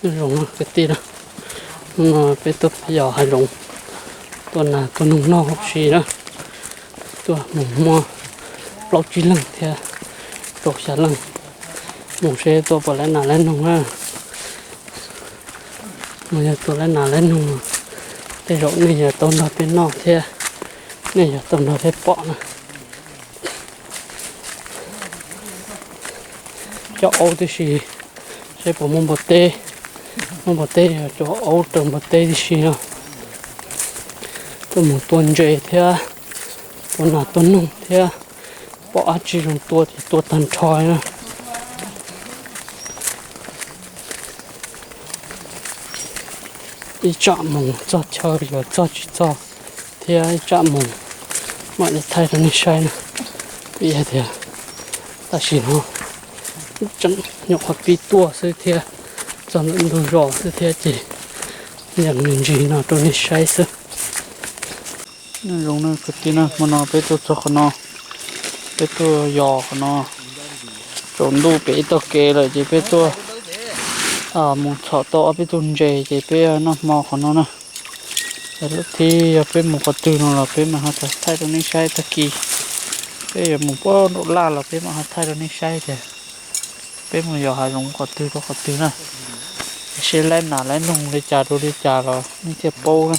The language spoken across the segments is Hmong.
Zoo kwv tij na, hnub no peb tuaj yos hav zoov, tua nas tua noog noj huv si na. Tuaj mus muaj plaub tsib leeg thiab rau xya leej, mus seb tuaj puas laib nas laib noog na. Mus yog tua laib nas laib noog, tej zaum nej yuav tau nrog peb noj thiab, nej yuav tau nrog peb pom na. Cov aub tib si, seb puas muaj npua teb, muaj npua teb yog cov aub raws npua teb tib si no. Tuaj mus tua ntses thiab, tua nas tua noog thiab, pom dab tsi zoo tua ces tua tag nrho na. Ib tsam mus txog chaw yuav txog tsis txog thiab ib tsam mus mam li thaij rau nej saib na. Vim hais tias tam sim no tseem nyuam qhuav pib tuaj xwb thiab, txog ntawm ntug zos xwb thiab ces yeej me ntsis no rau nej saib xwb. Nyob zoo na kwv tij na, hmo no peb tuaj txog qhov no, peb tuaj yos qhov no, tsaus ntuj pem ib tog kev lawm ces peb tuaj mus txhom tau ob peb tug ntses ces peb noj hmo qhov no na. Lub thib yog peb mus qhov twg no los peb mam ho thaij rau nej saib tag kis. Peb yuav mus puag nraum laj los peb mam ho thaij rau nej saib tias peb mus yos hav zoov qhov twg rau qhov twg na. Seb laib nas laib noog li cas rau li cas los nej thiaj paub na.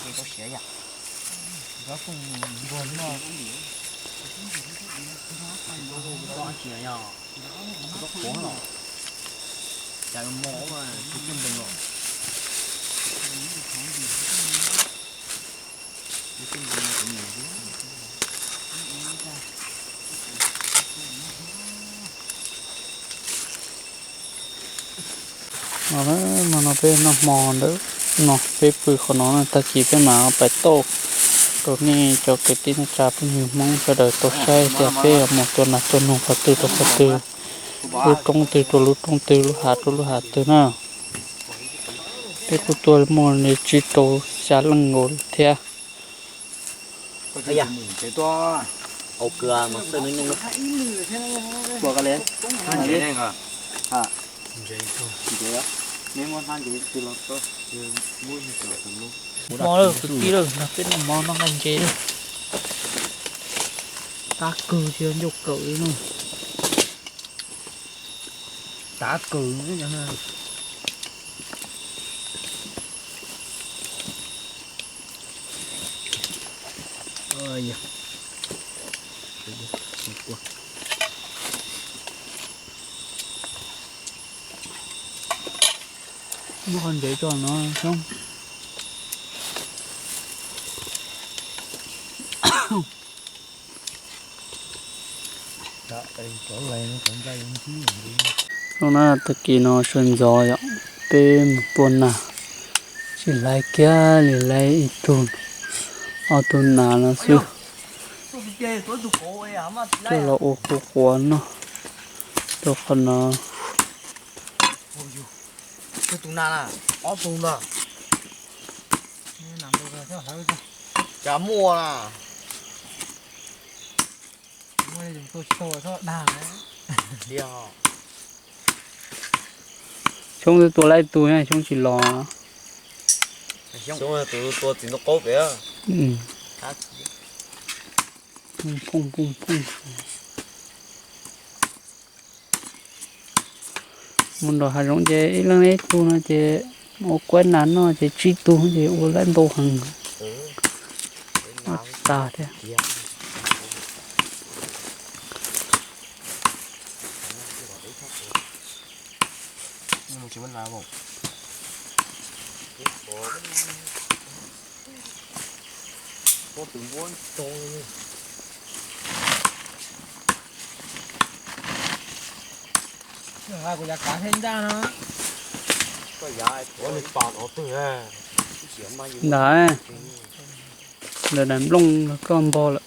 No, hmo no peb noj hmo ntawm no, peb pw qhov no na, tag kis peb mam pais tauj rau nej cov kwv tij neej tsa phooj ywg Hmoob sawv daws tau saib tias peb yuav mus tua nas tua noog qhov twg rau qhov twg, lub roob twg rau lub roob twg, lub hav rau lub hav twg na. Peb kuj tuaj muaj li tsib rau xya leej nkaus thiab. Mov lawm kwv tij lawm, nrog peb noj mov noj nqaij ntses lawm. Tab kawg thiab ncauj kawm li no. Tab kawg. Muab qhov ntsev tso no xyoob. Zoo na, tag kis no sawv ntxov yom, peb mus tua nas, tsis laib kiag li, laib ib tug ob tug nas no xwb. Coj los ua quav quav noj rau qhov no. Xyoob twb tua laib tug, Xyoob tsis los. Phooj phooj phooj. Mus nram hav zoov ces ib leeg ib tug no ces ua kuaib nas noj ces tsib tug ces ua laib ntau heev. Noj tsis tag thiab. Nqa kuv yav kav thiab ncaj no. Ntawd, ntawm daim nplooj koj npog lawm.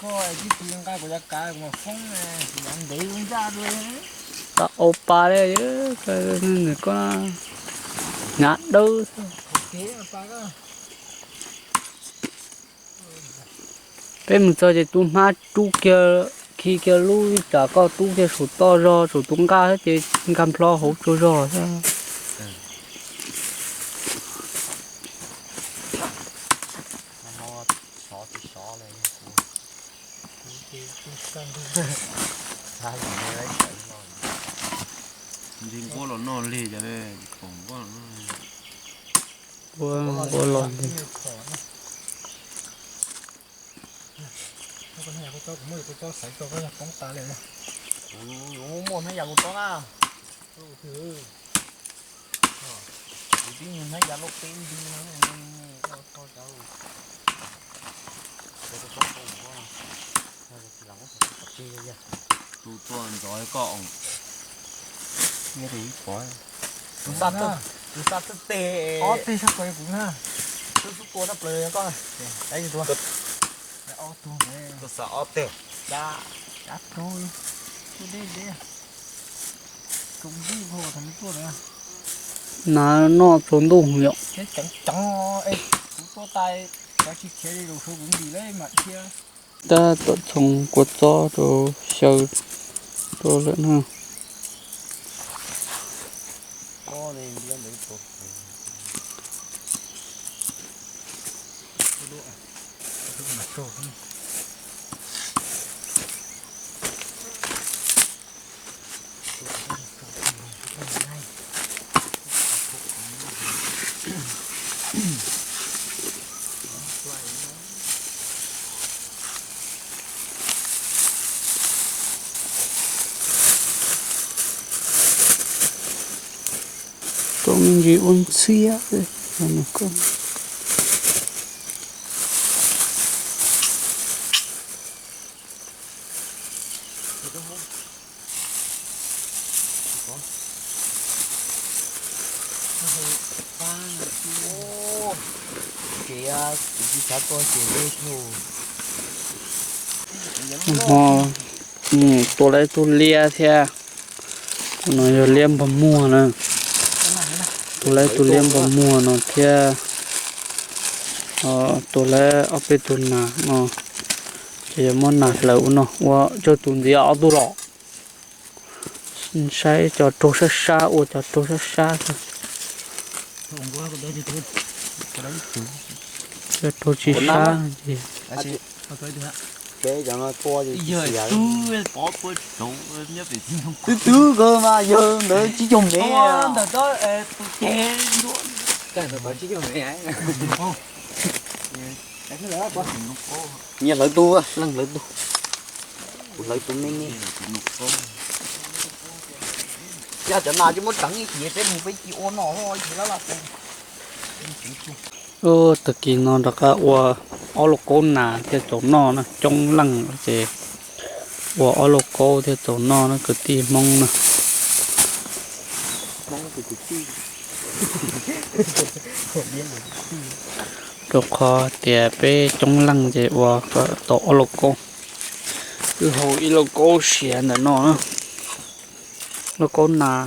Koj tib tug nqa kuv yav kav kuv mam foob, kuv yav ntev ncaj dua. Tau au pa li, nws koj hnyav dawb. Peb mus txog ces tus hmab rub kiag, Khi kiag lub tsam koj tub thiaj saum toj zog, saum tus nqaj thiab ces nkag nplho hauv tsuas zog thiab. Ntshe nquab los noj lig cov, nquab los noj lig. Muaj hnab yas kuv tsob na. Kuv tib hnab yas loj peb nti no. Tus tuaj ntxov koj. Tus xa txawj teg. Ob teg sab plaws kuv na. Tus xub tua sab plaws koj. Tus xa ob teg. Nav noj tsaus ntuj yom. Kuv tua tas cov tsis khiav li, kuv ntim lawm mam khiav. Tab tom txhoov kua txob rau xyaw rau lawm na. Tau me ntsis ua ntxhiab. Ces kuv tsis xav tua ces, hmo tua lawv ib tug liab thiab. Tus no yog liab npog muag na. Tua lawv ib tug liab npog muag no thiab. Tua lawv ob peb tug nas no, ces yog muab nas hlawv ua no ua tsawg tus ntxiv ob tug los. Saib cov raug sab sab, ua cov raug sab sab. Cov raug tsis sab ces. Twb twb kawg mas yawg ntawd tsib caug mev. Nyias hlawv tus, leej hlawv tus, kuv hlawv tus me me. Yog cov nas tsis muab tseev ib ces peb mus peb cia ua noj ces lab lab. Tag kis no rov qab ua ob lauj kaub nas thiaj txaus noj na, coob leej ces ua ob lauj kaub thiaj txaus noj na kwv tij Hmoob na. Rau qhov tias peb coob leej ces ua kom tau ob lauj kaub. Wb hau ib lauj kaub siav ntawm no na. Lauj kaub nas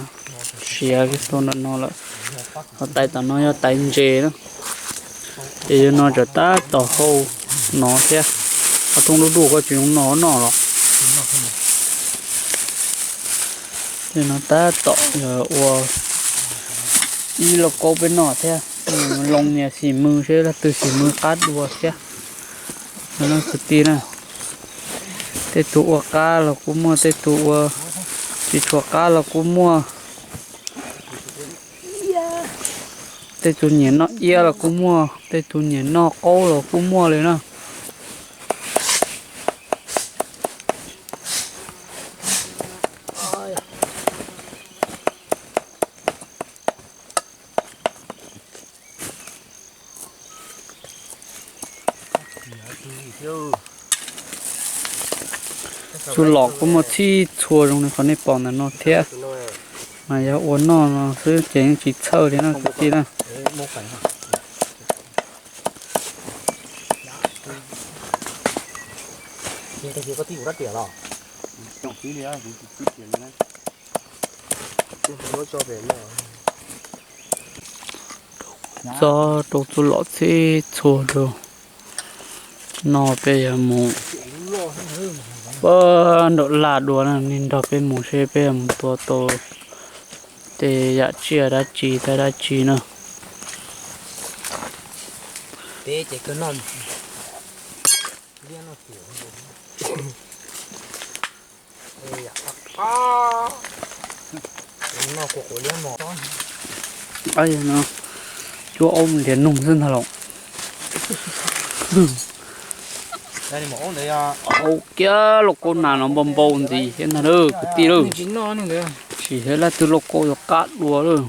siav tuaj ntawm no lawm. Ho tais tom no yog tais ntses na. Ces yog no tsam tab tom hau no thiab. Qhov rooj dub dub koj tsis zoo noj noj los. Ces no tab tom yog ua ib lauj kaub peb noj thiab. Loo nias xim mws seb leej twg xim mws qab dua thiab. Kwv tij na, tej tus ua qab los kuj muaj, tej tus ua tsis tshua qab los kuj muaj. Tej tus nyiam noj iab los kuj muaj, tej tus nyiam noj qaub los kuj muaj li na. Txuj lom kuj muaj txhij txhua zoo li qhov nej pom ntawm no thiab. Mas yog ua noj no xwb ces yeej tsis txhawj li na kwv tij na. Txob rau txuj lom txhij txhua rau. No peb yuav mus Pab nraum laj dua na, nej nrog peb mus seb peb mus tua tau tej yam tsiaj dab tsi thiab dab tsi na. Peb ces kawg noj liab noj tiam. Cuab aub ntiav noog xwb ntag los. Ua kiag lauj kaub nas no npau npau ntxiv thiab ntag lauj kwv tij lauj. Tsis heev leej twg lauj kaub yuav qab dua lauj.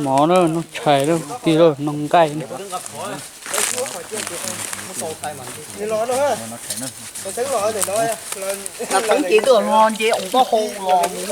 Mov na, noj tshais na, kwv tij lauj, noj nqaij na. Teeb ces tuaj hlo nce oos taub hau los mus.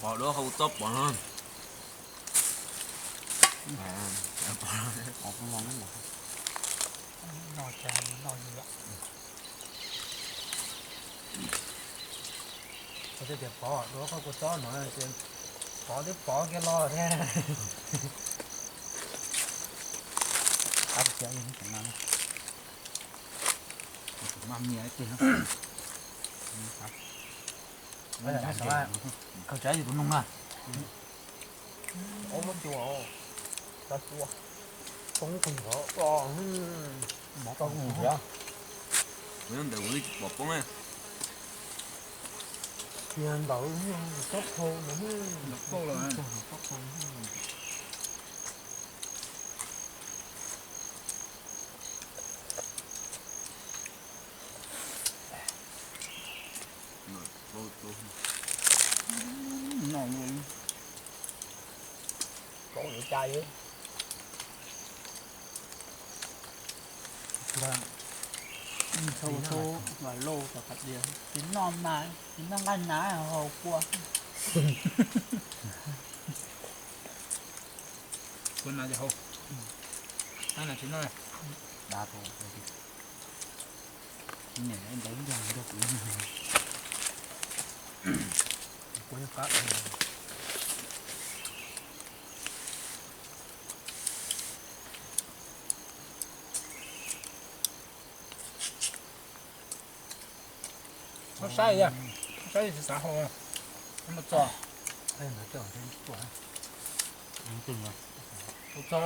Pov duab hau txob pov no. Tias pov duab hau kua txob no, pov twb pov kiag los thiab. Khaws tsav yus tus noog na. Ntawd kuv twb tsis pom poob. Tsis noj mas, tsis noj nqaij nas haus kua. Kua nas ces haus, nqaij nas tsis noj. Niam ntawd nrog kuv. Txhob saib, txhob saib tsis xav haus, mus txog. Tus txog,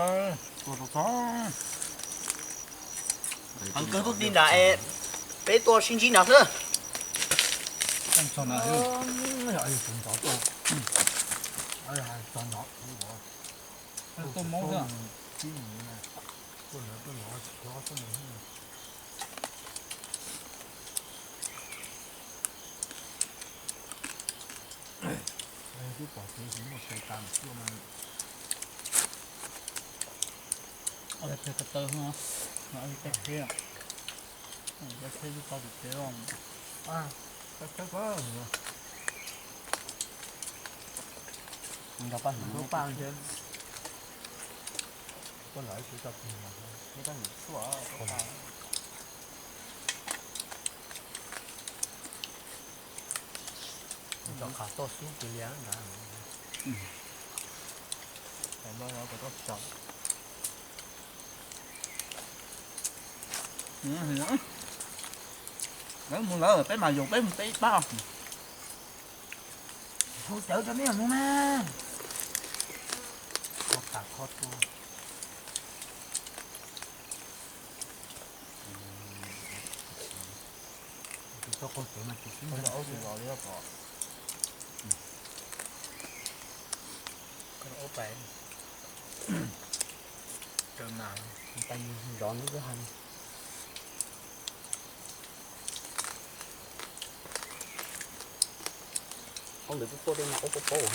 tus txog. Heev kawg tub ti nram es peb tuaj sib ntsib nram xwb. Tuaj Hmoob xwb. Twb pom kev muaj tshais tas mas. Ob txhia ko taw, ob txhia ko taw, txhia tau tus tsev os. Nrog paj hniav, paj nrog, paj hniav tshuaj, cov qhav toj xub kiag li ntag. Lawv mus lawm, peb mam zaum peb mus peb ib pab. Hu cawv rau mej mus mas. Kho tas kho tuaj. Tus tau qaug cawv mas tus xib nrog aub tus zos li pom. Koj ua pais, raws mas tais zov neb twb hais. Ob ntawd twb tuaj tej no ub paub paub,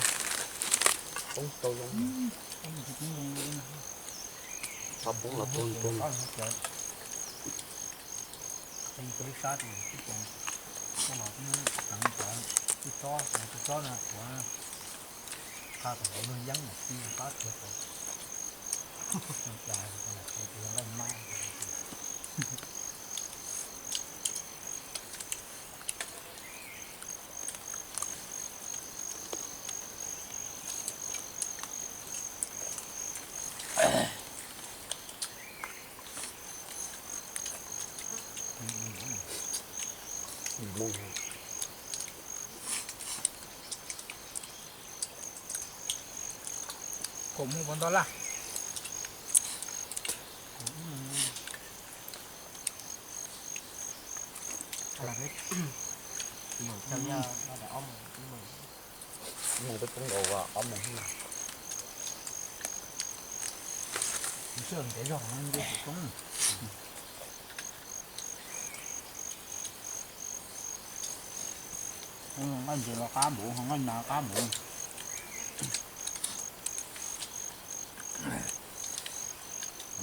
poob tau zoo. Qhov poob los poob poob. Peb sab tus tib, koj los teev cov tub tsob, tus tub tsob no tuav qha kom luag yeeb mas tib qab tiag tau. Cas tus nqaij mab. Kaum mus puas nto laj? Mus peb poob nkaus ob moos. Nws sij hawm ntev zog nws poob. Nqaij ntses los qab npaum, nqaij nas qab npaum.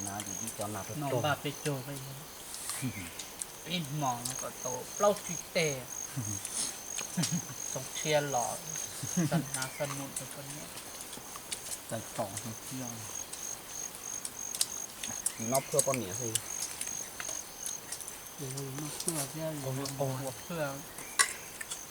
Nas ces tib co nas peb caug, peb caug, ib hmos no kom tau plaub tsib teg. Txoov txhia los xa hnav xa num rau koj noj. Txais tom txoov txhia. Noj phaj poj niam xwb. Noj phaj thiab ua phaj.